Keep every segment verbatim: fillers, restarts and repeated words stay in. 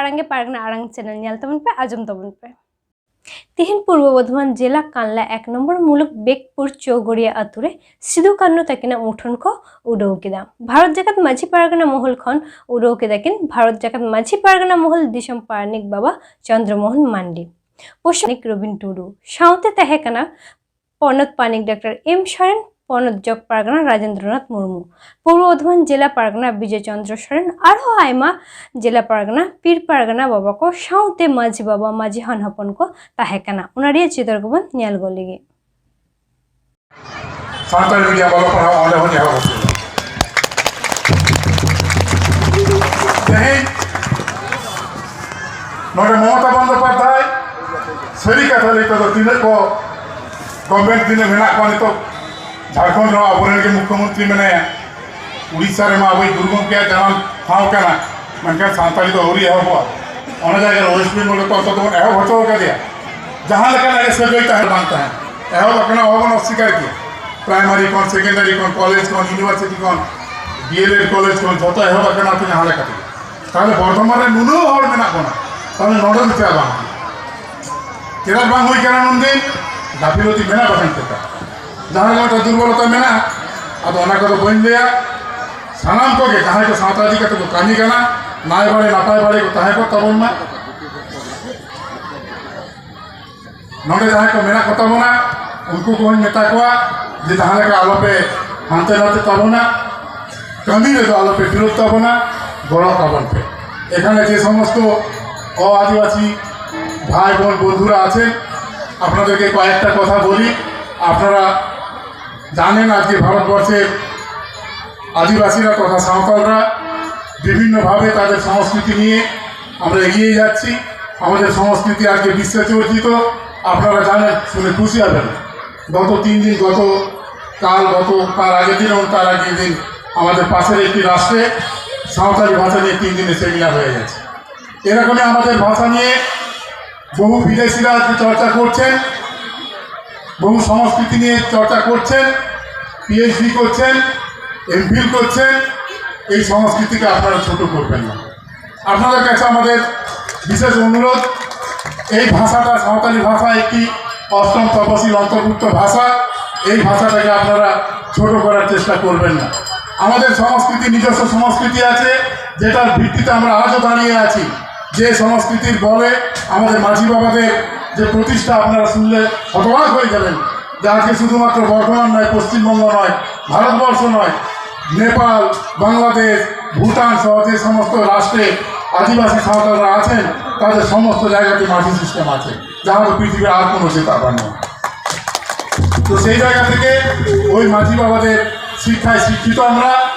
ᱥᱟᱸᱜᱮ ᱯᱟᱨᱜᱟᱱᱟ ᱟᱲᱟᱝ ᱪᱮᱱᱮᱞ ᱧᱮᱞ ᱛᱟᱵᱚᱱ ᱯᱮ, ᱟᱸᱡᱚᱢ ᱛᱟᱵᱚᱱ ᱯᱮ᱾ ᱛᱤᱦᱤᱧ ᱯᱩᱨᱵᱚ ᱵᱚᱨᱫᱷᱚᱢᱟᱱ ᱡᱮᱞᱟ ᱠᱟᱱᱞᱟ ᱮᱠ ᱱᱚᱢᱵᱚᱨ ᱢᱩᱞᱩᱠ ᱵᱮᱠᱯᱩᱨ ᱪᱳᱜᱳᱲᱤᱭᱟ ᱟᱛᱳ ᱨᱮ ᱥᱤᱫᱩ ᱠᱟᱹᱱᱦᱩ ᱛᱟᱹᱠᱤᱱᱟᱜ ᱢᱩᱴᱷᱟᱹᱱ ᱠᱚ ᱩᱰᱟᱹᱣ ᱠᱮᱫᱟ᱾ ᱵᱷᱟᱨᱚᱛ ᱡᱟᱠᱟᱛ ᱢᱟᱹᱡᱷᱤ ᱯᱟᱨᱜᱟᱱᱟ ᱢᱚᱦᱚᱞ ᱠᱷᱚᱱ ᱩᱰᱟᱹᱣ ᱠᱮᱫᱟ ᱠᱤᱱ ᱵᱷᱟᱨᱚᱛ ᱡᱟᱠᱟᱛ ᱢᱟᱹᱡᱷᱤ ᱯᱟᱨᱜᱟᱱᱟ ᱢᱚᱦᱚᱞ ᱫᱤᱥᱚᱢ ᱯᱟᱨᱟᱱᱤᱠ ᱵᱟᱵᱟ ᱪᱚᱱᱫᱨᱚ ᱢᱳᱦᱚᱱ ᱢᱟᱱᱰᱤ, ᱯᱚᱥᱱᱤᱠ ᱨᱚᱵᱤᱱ ᱴᱩᱰᱩ, ᱥᱟᱶᱛᱮ ᱛᱟᱦᱮᱸ ᱠᱟᱱᱟ ᱯᱚᱱᱚᱛ ᱯᱟᱨᱟᱱᱤᱠ ᱰᱟᱠᱛᱟᱨ ᱮᱢ ᱥᱚᱨᱮᱱ, ᱯᱚᱱᱚᱛ ᱡᱚᱜᱽ ᱯᱟᱨᱜᱟᱱᱟ ᱨᱟᱡᱮᱱᱫᱨᱚᱱᱟᱛᱷ ᱢᱩᱨᱢᱩ, ᱯᱩᱨᱵᱚ ᱵᱚᱨᱫᱷᱚᱢᱟᱱ ᱡᱮᱞᱟ ᱯᱟᱨᱜᱟᱱᱟ ᱵᱤᱡᱚᱭ ᱪᱚᱱᱫᱨᱚ ᱥᱚᱨᱮᱱ, ᱟᱨᱦᱚᱸ ᱟᱭᱢᱟ ᱡᱮᱞᱟ ᱯᱟᱨᱜᱟᱱᱟ, ᱯᱤᱲ ᱯᱟᱨᱜᱟᱱᱟ ᱵᱟᱵᱟ ᱠᱚ ᱥᱟᱶᱛᱮ ᱢᱟᱹᱡᱷᱤ ᱵᱟᱵᱟ, ᱢᱟᱹᱡᱷᱤ ᱦᱟᱱ ᱦᱚᱯᱚᱱ ᱠᱚ ᱛᱟᱦᱮᱸ ᱠᱟᱱᱟ᱾ ᱚᱱᱟ ᱨᱮᱭᱟᱜ ᱪᱤᱛᱟᱹᱨ ᱠᱚᱵᱚᱱ ᱧᱮᱞ ᱜᱚᱫ ᱞᱮᱜᱮ᱾ ᱥᱟᱱᱛᱟᱲᱤ ᱢᱤᱰᱤᱭᱟᱢ ᱚᱞᱚᱜ ᱯᱟᱲᱦᱟᱣ ᱚᱸᱰᱮ ᱦᱚᱸ ᱮᱦᱚᱵ ᱟᱠᱟᱱᱟ᱾ ᱛᱮᱦᱮᱧ ᱱᱚᱰᱮ ᱢᱚᱢᱚᱛᱟ ᱵᱚᱱᱫᱳᱯᱟᱫᱽᱫᱷᱟᱭ ᱥᱟᱹᱨᱤ ᱠᱟᱛᱷᱟ ᱞᱟᱹᱭ ᱛᱮᱫᱚ ᱛᱤᱱᱟᱹᱜ ᱠᱚ ᱜᱚᱵᱷᱢᱮᱱᱴ ᱫᱤᱱ ᱨᱮ ᱢᱮᱱᱟᱜ ᱠᱚᱣᱟ ᱱᱤᱛᱚᱜ᱾ ᱡᱷᱟᱲᱠᱷᱚᱸᱰ ᱨᱮᱦᱚᱸ ᱟᱵᱚᱨᱮᱱ ᱜᱮ ᱢᱩᱠᱷᱭᱚᱢᱚᱱᱛᱨᱤ ᱢᱮᱱᱟᱭᱟ᱾ ᱩᱲᱤᱥᱥᱟ ᱨᱮᱢᱟ ᱟᱵᱚᱭᱤᱡ ᱜᱩᱨᱩ ᱜᱚᱢᱠᱮᱭᱟᱜ ᱡᱟᱱᱟᱢ ᱴᱷᱟᱶ ᱠᱟᱱᱟ, ᱢᱮᱱᱠᱷᱟᱱ ᱥᱟᱱᱛᱟᱲᱤ ᱫᱚ ᱟᱹᱣᱨᱤ ᱮᱦᱚᱵᱚᱜᱼᱟ᱾ ᱚᱱᱟ ᱡᱟᱭᱜᱟ ᱨᱮ ᱣᱮᱥᱴ ᱵᱮᱝᱜᱚᱞ ᱨᱮ ᱛᱚ ᱚᱱᱛᱚᱛᱚ ᱵᱚᱱ ᱮᱦᱚᱵ ᱦᱚᱪᱚ ᱟᱠᱟᱫᱮᱭᱟ᱾ ᱡᱟᱦᱟᱸ ᱞᱮᱠᱟᱱᱟᱜ ᱜᱮ ᱥᱟᱹᱜᱟᱹᱭ ᱛᱟᱦᱮᱸ ᱵᱟᱝ ᱛᱟᱦᱮᱸ, ᱮᱦᱚᱵ ᱟᱠᱟᱱᱟ, ᱚᱦᱚ ᱵᱚᱱ ᱚᱥᱥᱤᱠᱟᱨ ᱠᱮᱭᱟ᱾ ᱯᱨᱟᱭᱢᱟᱨᱤ ᱠᱷᱚᱱ, ᱥᱮᱠᱮᱱᱰᱟᱨᱤ ᱠᱷᱚᱱ, ᱠᱚᱞᱮᱡᱽ ᱠᱷᱚᱱ, ᱤᱭᱩᱱᱤᱵᱷᱟᱨᱥᱤᱴᱤ ᱠᱷᱚᱱ, ᱰᱤᱮᱞᱮᱰ ᱠᱚᱞᱮᱡᱽ ᱠᱷᱚᱱ ᱡᱷᱚᱛᱚ ᱮᱦᱚᱵ ᱟᱠᱟᱱᱟ ᱛᱚ ᱡᱟᱦᱟᱸ ᱞᱮᱠᱟᱛᱮ᱾ ᱛᱟᱦᱚᱞᱮ ᱵᱚᱨᱫᱷᱚᱢᱟᱱ ᱨᱮ ᱱᱩᱱᱟᱹᱜ ᱦᱚᱲ ᱢᱮᱱᱟᱜ ᱵᱚᱱᱟ, ᱛᱟᱦᱚᱞᱮ ᱱᱚᱰᱮ ᱫᱚ ᱪᱮᱫᱟᱜ ᱵᱟᱝ ᱦᱩᱭᱩᱜᱼᱟ? ᱪᱮᱫᱟᱜ ᱵᱟᱝ ᱦᱩᱭ ᱠᱟᱱᱟ ᱱᱩᱱᱫᱤᱱ? ᱜᱟᱹᱯᱷᱤᱞᱚᱛᱤ ᱢᱮᱱᱟᱜ ᱵᱟᱠᱷᱟᱱ ᱪᱮᱫᱟᱜ? ᱡᱟᱦᱟᱸ ᱞᱮᱠᱟ ᱢᱤᱫᱴᱟᱝ ᱫᱩᱨᱵᱚᱞᱚᱛᱟ ᱢᱮᱱᱟᱜᱼᱟ, ᱟᱫᱚ ᱚᱱᱟ ᱠᱚᱫᱚ ᱵᱟᱹᱧ ᱞᱟᱹᱭᱟ᱾ ᱥᱟᱱᱟᱢ ᱠᱚᱜᱮ ᱡᱟᱦᱟᱸᱭ ᱠᱚ ᱥᱟᱶᱛᱟ ᱤᱫᱤ ᱠᱟᱛᱮ ᱠᱚ ᱠᱟᱹᱢᱤ ᱠᱟᱱᱟ, ᱱᱟᱭ ᱵᱟᱲᱮ ᱱᱟᱯᱟᱭ ᱵᱟᱲᱮ ᱠᱚ ᱛᱟᱦᱮᱸ ᱠᱚᱜ ᱛᱟᱵᱚᱱ ᱢᱟ᱾ ᱱᱚᱰᱮ ᱡᱟᱦᱟᱸᱭ ᱠᱚ ᱢᱮᱱᱟᱜ ᱠᱚ ᱛᱟᱵᱚᱱᱟ, ᱩᱱᱠᱩ ᱠᱚᱦᱚᱸᱧ ᱢᱮᱛᱟ ᱠᱚᱣᱟ ᱡᱮ ᱡᱟᱦᱟᱸ ᱞᱮᱠᱟ ᱟᱞᱚᱯᱮ ᱦᱟᱱᱛᱮ ᱱᱟᱛᱮ ᱛᱟᱵᱚᱱᱟ, ᱠᱟᱹᱢᱤ ᱨᱮᱫᱚ ᱟᱞᱚᱯᱮ ᱵᱤᱨᱳᱫ ᱛᱟᱵᱚᱱᱟ, ᱜᱚᱲᱚ ᱛᱟᱵᱚᱱ ᱯᱮ। এখানে যে সমস্ত অ আদিবাসী ভাই বোন বন্ধুরা আছেন, আপনাদেরকে কয়েকটা কথা বলি। আপনারা জানেন, আজকে ভারতবর্ষের আদিবাসীরা তথা সাঁওতালরা বিভিন্নভাবে তাদের সংস্কৃতি নিয়ে আমরা এগিয়ে যাচ্ছি। আমাদের সংস্কৃতি আজকে বিশ্বে চর্চিত। আপনারা জানেন, শুনে খুশি হবেন, গত তিন দিন, গত কাল, গত তার আগের দিন এবং তার আগের দিন আমাদের পাশের একটি রাষ্ট্রে সাঁওতালি ভাষা নিয়ে তিন দিনের সেমিনার হয়ে গেছে। এরকমই আমাদের ভাষা নিয়ে বহু বিদেশিরা আজকে চর্চা করছেন, বহু সংস্কৃতি নিয়ে চর্চা করছেন, পিএইচডি করছেন, এমফিল করছেন। এই সংস্কৃতিকে আপনারা ছোট করবেন না। আপনাদের কাছে আমাদের বিশেষ অনুরোধ, এই ভাষাটা সাঁওতালি ভাষা একটি অষ্টম তপশিল অন্তর্ভুক্ত ভাষা। এই ভাষাটাকে আপনারা ছোট করার চেষ্টা করবেন না। আমাদের সংস্কৃতি, নিজস্ব সংস্কৃতি আছে, যেটার ভিত্তিতে আমরা আজও দাঁড়িয়ে আছি। যে সংস্কৃতির বলে আমাদের মাঝি বাবাদের যে প্রতিষ্ঠা, আপনারা শুনলে হতবাক হয়ে যাবেন যে আজকে শুধুমাত্র বর্ধমান নয়, পশ্চিমবঙ্গ নয়, ভারতবর্ষ নয়, নেপাল, বাংলাদেশ, ভুটান সহ যে সমস্ত রাষ্ট্রে আদিবাসী সাঁওতালরা আছেন, তাদের সমস্ত জায়গাতে মাঝি সিস্টেম আছে, যা হয়তো পৃথিবীর আর কোনো জেতা নেই। তো সেই জায়গা থেকে ওই মাঝি বাবাদের শিক্ষায় শিক্ষিত আমরা,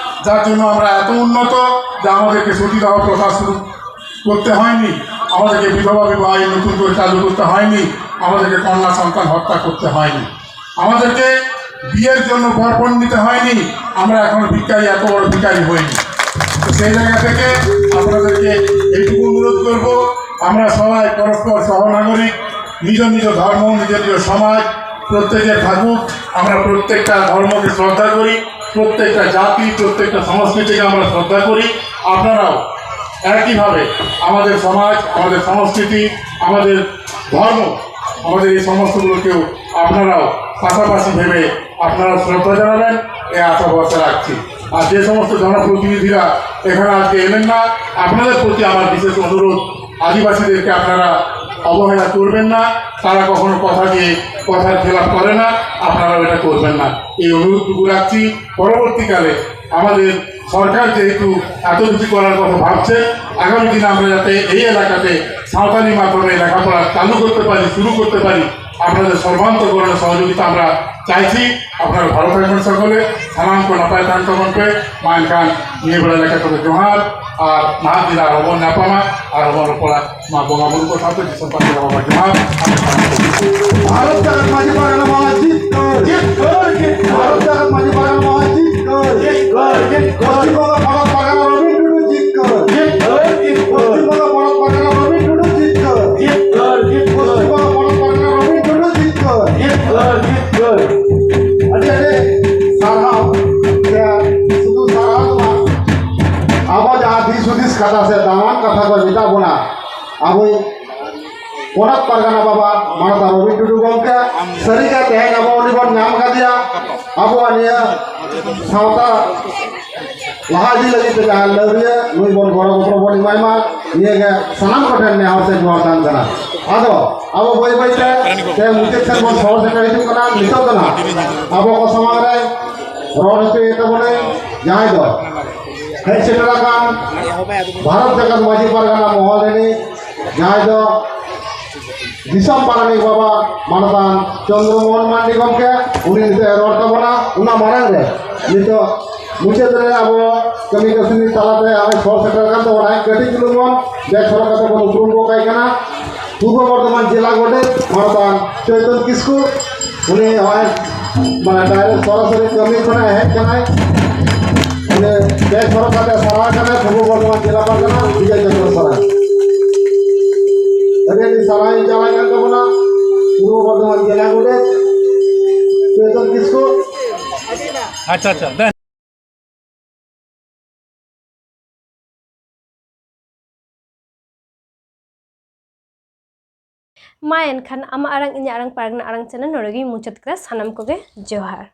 যার জন্য আমরা এত উন্নত যে আমাদেরকে সতীদাহ প্রথা শুরু করতে হয়নি, আমাদেরকে বিধবা বিবাহ আইন নতুন করে চালু করতে হয়নি, আমাদেরকে কন্যা সন্তান হত্যা করতে হয়নি, আমাদেরকে বিয়ের জন্য বরপণ নিতে হয়নি। আমরা এখন ভিখারি, এত বড় ভিখারি হইনি। তো সেই জায়গা থেকে আপনাদেরকে এইটুকু অনুরোধ করব, আমরা সবাই পরস্পর সহনাগরিক, নিজ নিজ ধর্ম, নিজ নিজ সমাজ, প্রত্যেকে থাকুক। আমরা প্রত্যেকটা ধর্মকে শ্রদ্ধা করি, প্রত্যেকটা জাতি, প্রত্যেকটা সংস্কৃতিকে আমরা শ্রদ্ধা করি। আপনারাও একইভাবে আমাদের সমাজ, আমাদের সংস্কৃতি, আমাদের ধর্ম, আমাদের এই সমস্তগুলোকেও আপনারাও পাশাপাশি ভেবে আপনারা শ্রদ্ধা জানাবেন, এই আশা ভরসা রাখছি। আর যে সমস্ত জনপ্রতিনিধিরা এখানে আজকে এলেন না, আপনাদের প্রতি আমার বিশেষ অনুরোধ, আদিবাসীদেরকে আপনারা অবহেলা করবেন না। তারা কখনো কথা দিয়ে, কথার খেলাপ করে না, আপনারাও এটা করবেন না। এই অনুরোধটুকু রাখছি। পরবর্তীকালে আমাদের সরকার যেহেতু এত কিছু করার কথা ভাবছে, আগামী দিনে আমরা যাতে এই এলাকাতে সাঁওতালি মাধ্যমে লেখাপড়া চালু করতে পারি, শুরু করতে পারি, আপনাদের সর্বান্তকরণে সহযোগিতা আমরা চাইছি। আপনারা ভালো থাকবেন সকলে, ᱥᱟᱱᱟᱢ ᱠᱚ ᱱᱟᱯᱟᱭ ᱛᱟᱦᱮᱱ ᱛᱟᱵᱚᱱ ᱯᱮ᱾ ᱢᱟ ᱮᱱᱠᱷᱟᱱ ᱱᱤᱭᱟᱹ ᱵᱮᱲᱟ ᱞᱮᱠᱟ ᱛᱮᱫᱚ ᱡᱚᱦᱟᱨ, ᱟᱨ ᱱᱟᱦᱟᱜ ᱫᱤᱱ ᱟᱨᱦᱚᱸ ᱵᱚᱱ ᱧᱟᱯᱟᱢᱟ, ᱟᱨᱦᱚᱸ ᱵᱚᱱ ᱨᱚᱯᱚᱲᱟ᱾ ᱢᱟ ᱵᱚᱸᱜᱟ ᱵᱩᱨᱩ ᱠᱚ ᱥᱟᱶᱛᱮ ᱫᱤᱥᱚᱢ ᱯᱟᱨᱴᱤ ᱵᱟᱵᱟ ᱡᱚᱦᱟᱨ᱾ ᱵᱷᱟᱨᱚᱛ ᱡᱟᱠᱟᱛ ᱢᱟᱹᱡᱷᱤ ᱯᱟᱨᱜᱟᱱᱟ ᱢᱚᱦᱚᱞ ᱡᱤᱛᱠᱟᱹᱨ, ᱡᱤᱛᱠᱟᱹᱨ, ᱡᱤᱛᱠᱟᱹᱨ᱾ ᱵᱷᱟᱨᱚᱛ ᱡᱟᱠᱟᱛ ᱢᱟᱹᱡᱷᱤ ᱯᱟᱨᱜᱟᱱᱟ ᱢᱚᱦᱚᱞ ᱡᱤᱛᱠᱟᱹᱨ, ᱡᱤᱛᱠᱟᱹᱨ, ᱡᱤᱛᱠᱟᱹᱨ᱾ ᱯᱚᱥᱪᱤᱢ ᱵᱚᱝᱜᱚ ᱯᱚᱱᱚᱛ ᱯᱟᱨᱜᱟᱱᱟ ᱨᱚᱵᱤᱱ ᱴᱩᱰᱩ ᱡᱤᱛᱠᱟᱹᱨ, ᱡᱤᱛᱠᱟᱹᱨ, ᱡᱤᱛᱠᱟᱹᱨ᱾ ᱯᱚᱥᱪᱤᱢ ᱵᱚᱝᱜᱚ ᱯᱚᱱᱚᱛ ᱯᱟᱨᱜᱟᱱᱟ ᱨᱚᱵᱤᱱ ᱴᱩᱰᱩ ᱡᱤᱛᱠᱟᱹᱨ, ᱡᱤᱛᱠᱟᱹᱨ, ᱡᱤᱛᱠᱟᱹᱨ᱾ ᱯᱚᱥᱪᱤᱢ ᱵᱚᱝᱜᱚ ᱯᱚᱱᱚᱛ ᱯᱟᱨᱜᱟᱱᱟ ᱨᱚᱵᱤᱱ ᱴᱩᱰᱩ ᱡᱤᱛᱠᱟᱹᱨ, ᱡᱤᱛᱠᱟᱹᱨ, ᱡᱤᱛᱠᱟᱹᱨ᱾ ᱟᱹᱰᱤ ᱟᱹᱰᱤ ᱥᱟᱨᱦᱟᱣ᱾ ᱥᱮ ᱥᱩᱫᱷᱩ ᱥᱟᱨᱦᱟᱣ ᱫᱚ ᱵᱟᱝ, ᱟᱵᱚ ᱡᱟᱦᱟᱸ ᱫᱤᱥ ᱦᱩᱫᱤᱥ ᱠᱟᱛᱷᱟ ᱥᱮ ᱫᱟᱢᱟᱱ ᱠᱟᱛᱷᱟ ᱢᱟᱱᱚᱛᱟᱱ ᱨᱚᱵᱤ ᱴᱩᱰᱩ ᱜᱚᱢᱠᱮ, ᱥᱟᱹᱨᱤᱜᱮ ᱛᱮᱦᱮᱧ ᱟᱵᱚ ᱩᱱᱤ ᱵᱚᱱ ᱧᱟᱢ ᱠᱟᱫᱮᱭᱟ᱾ ᱟᱵᱚᱣᱟᱜ ᱱᱤᱭᱟᱹ ᱥᱟᱶᱛᱟ ᱞᱟᱦᱟ ᱤᱫᱤ ᱞᱟᱹᱜᱤᱫ ᱛᱮ ᱡᱟᱦᱟᱸ ᱞᱟᱹᱣᱨᱤᱭᱟᱹ, ᱱᱩᱭ ᱵᱚᱱ ᱜᱚᱲᱚ ᱜᱚᱯᱚᱲᱚ ᱵᱚᱱ ᱮᱢᱟᱭ ᱢᱟ, ᱱᱤᱭᱟᱹ ᱜᱮ ᱥᱟᱱᱟᱢ ᱠᱚᱴᱷᱮᱱ ᱱᱮᱦᱚᱨ ᱥᱮ ᱡᱚᱦᱟᱨ ᱛᱟᱦᱮᱱ ᱠᱟᱱᱟ᱾ ᱟᱫᱚ ᱟᱵᱚ ᱵᱟᱹᱭ ᱵᱟᱹᱭ ᱛᱮ ᱛᱮ ᱢᱩᱪᱟᱹᱫ ᱥᱮᱫ ᱵᱚᱱ ᱥᱚᱦᱚᱨ ᱥᱮᱴᱮᱨ ᱦᱤᱡᱩᱜ ᱠᱟᱱᱟ᱾ ᱱᱤᱛᱚᱜ ᱫᱚ ᱱᱟᱦᱟᱜ ᱟᱵᱚ ᱠᱚ ᱥᱟᱢᱟᱝ ᱨᱮ ᱨᱚᱲ ᱦᱚᱪᱚᱭᱮ ᱛᱟᱵᱚᱱᱟᱭ ᱡᱟᱦᱟᱸᱭ ᱫᱚ ᱦᱮᱡ ᱥᱮᱴᱮᱨ ᱟᱠᱟᱱ ᱵᱷᱟᱨᱚᱛ ᱡᱟᱠᱟᱛ ᱢᱟᱹᱡᱷᱤ ᱯᱟᱨᱜᱟᱱᱟ ᱢᱚᱦᱚᱞ ᱨᱤᱱᱤᱡ ᱡᱟᱦᱟᱸᱭ ᱫᱚ ᱫᱤᱥᱚᱢ ᱯᱟᱨᱟᱱᱤᱠ ᱵᱟᱵᱟ ᱢᱟᱱᱚᱛᱟᱱ ᱪᱚᱱᱫᱨᱚ ᱢᱳᱦᱚᱱ ᱢᱟᱱᱰᱤ ᱜᱚᱢᱠᱮ, ᱩᱱᱤ ᱱᱤᱛᱚᱜ ᱮ ᱨᱚᱲ ᱛᱟᱵᱚᱱᱟ᱾ ᱚᱱᱟ ᱢᱟᱲᱟᱝ ᱨᱮ ᱱᱤᱛᱚᱜ ᱢᱩᱪᱟᱹᱫ ᱨᱮ ᱟᱵᱚ ᱠᱟᱹᱢᱤ ᱠᱟᱹᱥᱱᱤ ᱛᱟᱞᱟᱛᱮ ᱟᱵᱚ ᱥᱚᱦᱚᱨ ᱥᱮᱴᱮᱨ ᱟᱠᱟᱱ ᱛᱟᱵᱚᱱᱟᱭ᱾ ᱠᱟᱹᱴᱤᱡ ᱪᱩᱞᱩᱝ ᱵᱚᱱ ᱵᱮᱥ ᱦᱚᱨᱚᱜ ᱠᱟᱛᱮ ᱵᱚᱱ ᱩᱯᱨᱩᱢ ᱜᱚᱫ ᱠᱟᱭ ᱠᱟᱱᱟ᱾ ᱯᱩᱨᱵᱚ ᱵᱚᱨᱫᱷᱚᱢᱟᱱ ᱡᱮᱞᱟ ᱜᱚᱰᱮᱛ ᱢᱟᱱᱚᱛᱟᱱ ᱪᱳᱭᱛᱚᱱ ᱠᱤᱥᱠᱩ, ᱩᱱᱤ ᱱᱚᱜᱼᱚᱭ ᱢᱟᱱᱮ ᱰᱟᱭᱨᱮᱠᱴ ᱥᱚᱨᱟᱥᱚᱨᱤ ᱠᱟᱹᱢᱤ ᱠᱷᱚᱱᱮ ᱦᱮᱡ ᱠᱟᱱᱟᱭ᱾ ᱩᱱᱤ ᱵᱮᱥ ᱦᱚᱨᱚᱜ ᱠᱟᱛᱮ ᱥᱟᱨᱦᱟᱣ ᱠᱟᱱᱟᱭ ᱯᱩᱨᱵᱚ ᱵᱚᱨᱫᱷᱚᱢᱟᱱ ᱡᱮᱞᱟ ᱯᱟᱨᱜᱟᱱᱟ ᱵᱤᱡᱚᱭ ᱪᱚᱱᱫᱨᱚ ᱥᱚᱨᱮᱱ᱾ ᱟᱹᱰᱤ ᱟᱹᱰᱤ ᱥᱟᱨᱦᱟᱣ ᱤᱧ ᱪᱟᱞᱟᱭ ᱠᱟᱱ ᱛᱟᱵᱚᱱᱟ ᱯᱩᱨᱵᱚ ᱵᱚᱨᱫᱷᱚᱢᱟᱱ ᱡᱮᱞᱟ ᱜᱚᱰᱮᱛ ᱪᱳᱭᱛᱚᱱ ᱠᱤᱥᱠᱩ᱾ ᱟᱪᱪᱷᱟ, ᱟᱪᱪᱷᱟ, ᱫᱮᱱ᱾ ᱢᱟ ᱮᱱᱠᱷᱟᱱ ᱟᱢᱟᱜ ᱟᱲᱟᱝ ᱤᱧᱟᱹᱜ ᱟᱲᱟᱝ ᱯᱟᱨᱜᱟᱱᱟ ᱟᱲᱟᱝ ᱪᱮᱱᱮᱞ ᱱᱚᱰᱮ ᱜᱤᱧ ᱢᱩᱪᱟᱹᱫ ᱠᱮᱫᱟ᱾ ᱥᱟᱱᱟᱢ ᱠᱚᱜᱮ ᱡᱚᱦᱟᱨ᱾